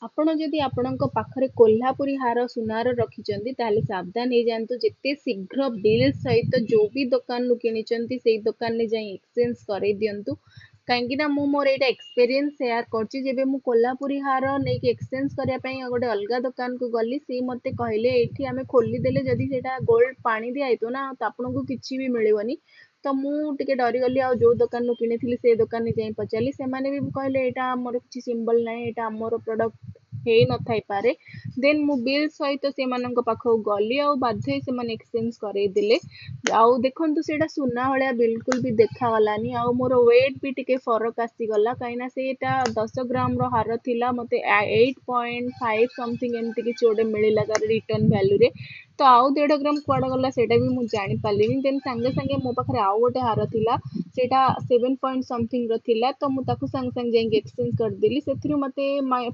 ଆପଣ ଯଦି ଆପଣଙ୍କ ପାଖରେ କୋହ୍ଲାପୁରୀ ହାର ସୁନାର ରଖିଛନ୍ତି, ତାହେଲେ ସାବଧାନ ହେଇଯାଆନ୍ତୁ। ଯେତେ ଶୀଘ୍ର ବିଲ୍ ସହିତ ଯେଉଁ ବି ଦୋକାନରୁ କିଣିଛନ୍ତି, ସେଇ ଦୋକାନରେ ଯାଇ ଏକ୍ସଚେଞ୍ଜ କରେଇ ଦିଅନ୍ତୁ। କାହିଁକିନା ମୁଁ ମୋର ଏଇଟା ଏକ୍ସପିରିଏନ୍ସ ସେୟାର କରୁଛି। ଯେବେ ମୁଁ କୋହ୍ଲାପୁରୀ ହାର ନେଇକି ଏକ୍ସଚେଞ୍ଜ କରିବା ପାଇଁ ଗୋଟେ ଅଲଗା ଦୋକାନକୁ ଗଲି, ସିଏ ମୋତେ କହିଲେ, ଏଇଠି ଆମେ ଖୋଲିଦେଲେ ଯଦି ସେଇଟା ଗୋଲ୍ଡ ପାଣି ଦିଆ ହେଇଥିବ ନା, ତ ଆପଣଙ୍କୁ କିଛି ବି ମିଳିବନି। ତ ମୁଁ ଟିକେ ଡରିଗଲି ଆଉ ଯେଉଁ ଦୋକାନରୁ କିଣିଥିଲି ସେ ଦୋକାନରେ ଯାଇ ପଚାରିଲି। ସେମାନେ ବି କହିଲେ, ଏଇଟା ଆମର କିଛି ସିମ୍ବଲ୍ ନାହିଁ, ଏଇଟା ଆମର ପ୍ରଡ଼କ୍ଟ ହେଇନଥାଇପାରେ। ଦେନ୍ ମୁଁ ବିଲ୍ ସହିତ ସେମାନଙ୍କ ପାଖକୁ ଗଲି ଆଉ ବାଧ୍ୟ ହେଇ ସେମାନେ ଏକ୍ସଚେଞ୍ଜ କରେଇଦେଲେ। ଆଉ ଦେଖନ୍ତୁ, ସେଇଟା ସୁନା ଭଳିଆ ବିଲକୁଲ ବି ଦେଖାଗଲାନି ଆଉ ମୋର ୱେଟ୍ ବି ଟିକେ ଫରକ ଆସିଗଲା, କାହିଁକିନା ସେଇଟା 10 ଗ୍ରାମର ହାର ଥିଲା, ମୋତେ 8.5 ସମଥିଙ୍ଗ ଏମିତି କିଛି ଗୋଟେ ମିଳିଲା ତାର ରିଟର୍ନ ଭ୍ୟାଲୁରେ। ତ ଆଉ 1.5 ଗ୍ରାମ କୁଆଡ଼େ ଗଲା, ସେଇଟା ବି ମୁଁ ଜାଣିପାରିଲିନି। ଦେନ୍ ସାଙ୍ଗେ ସାଙ୍ଗେ ମୋ ପାଖରେ ଆଉ ଗୋଟେ ହାର ଥିଲା, ସେଇଟା 7 ପଏଣ୍ଟ ସମଥିଙ୍ଗର ଥିଲା। ତ ମୁଁ ତାକୁ ସାଙ୍ଗେ ସାଙ୍ଗେ ଯାଇକି ଏକ୍ସଚେଞ୍ଜ କରିଦେଲି। ସେଥିରୁ ମୋତେ ପଏଣ୍ଟ